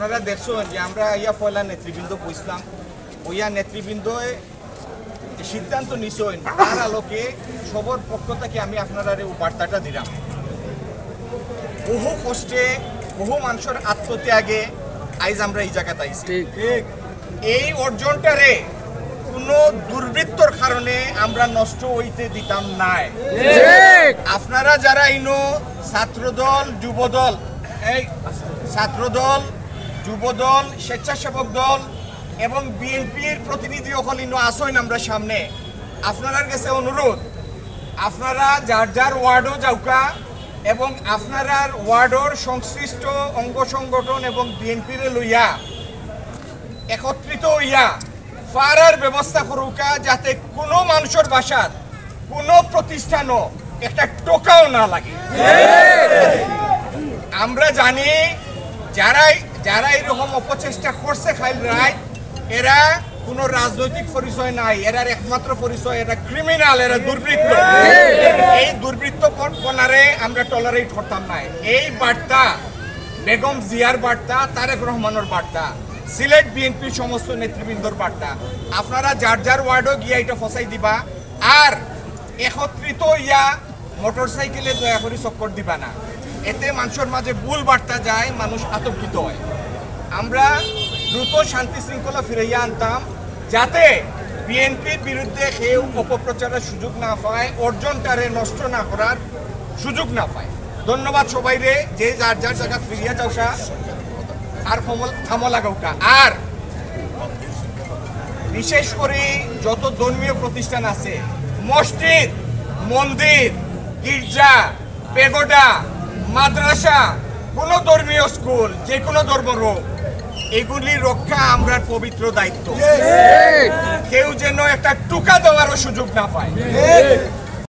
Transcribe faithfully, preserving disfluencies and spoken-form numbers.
আপনারা দেখছেন যে আমরা ইয়া পয়লা নেতৃবৃন্দ বইছিলাম, ওইয়া নেতৃবৃন্দ সিদ্ধান্ত নিছেন, তার আলোকে সবার পক্ষ থেকে আমি আপনারারে ও বার্তাটা দিলাম। বহু কষ্টে, বহু মানুষের আত্মত্যাগে আইজ আমরা এই জায়গাত আইছি। ঠিক। এই অর্জনটারে কোনো দুর্বৃত্তর কারণে আমরা নষ্ট হইতে দিতাম নায়। ঠিক। আপনারা যারা ইনো ছাত্রদল, যুবদল, এই ছাত্রদল, যুবদল, স্বেচ্ছাসেবক দল এবং বিএনপির প্রতিনিধি অকল ইনো আছইন আমরা সামনে, আপনারার কাছে অনুরোধ, আপনারা যার যার ওয়ার্ডও যাউকা এবং আপনারার ওয়ার্ডর সংশ্লিষ্ট অঙ্গ সংগঠন এবং বিএনপিরে লইয়া একত্রিত হইয়া পাড়ার ব্যবস্থা করুকা, যাতে কোনো মানুষের বাসার কোনো প্রতিষ্ঠানও একটা টোকাও না লাগে। আমরা জানি যারাই, যারা এরকম অপচেষ্টা করছে খাইল রায়, এরা কোনো রাজনৈতিক পরিচয় নাই, এরার একমাত্র পরিচয় এরা ক্রিমিনাল, এরা দুর্বৃত্ত। এই দুর্বৃত্ত পন-, পনারে আমরা টলারেট করতাম না। এই বার্তা বেগম জিয়ার বার্তা, তারেক রহমানের বার্তা, সিলেট বিএনপির সমস্ত নেতৃবৃন্দর বার্তা। আপনারা যার যার ওয়ার্ডও গিয়া এটা ফসাই দিবা। আর একত্রিত ইয়া মোটরসাইকেলে দয়া করে চক্কর দিবা না, এতে মানুষের মাঝে ভুল বার্তা যায়, মানুষ আতঙ্কিত হয়। আমরা দ্রুত শান্তি শৃঙ্খলা ফিরাইয়া আনতাম, যাতে বিএনপির বিরুদ্ধে কেউ অপপ্রচারের সুযোগ না পায়, অর্জনটারে নষ্ট না করার সুযোগ না পায়। ধন্যবাদ সবাইরে, যে যার যার জায়গা ফিরিয়া যাওকা আর কমল থামো লাগাউকা। আর বিশেষ করে যত ধর্মীয় প্রতিষ্ঠান আছে, মসজিদ, মন্দির, গির্জা, পেগোডা, মাদ্রাসা, কোনো ধর্মীয় স্কুল, যে কোনো ধর্মর হোক, এগুলি রক্ষা আমরার পবিত্র দায়িত্ব। কেউ যেন একটা টোকা দেওয়ারও সুযোগ না পায়।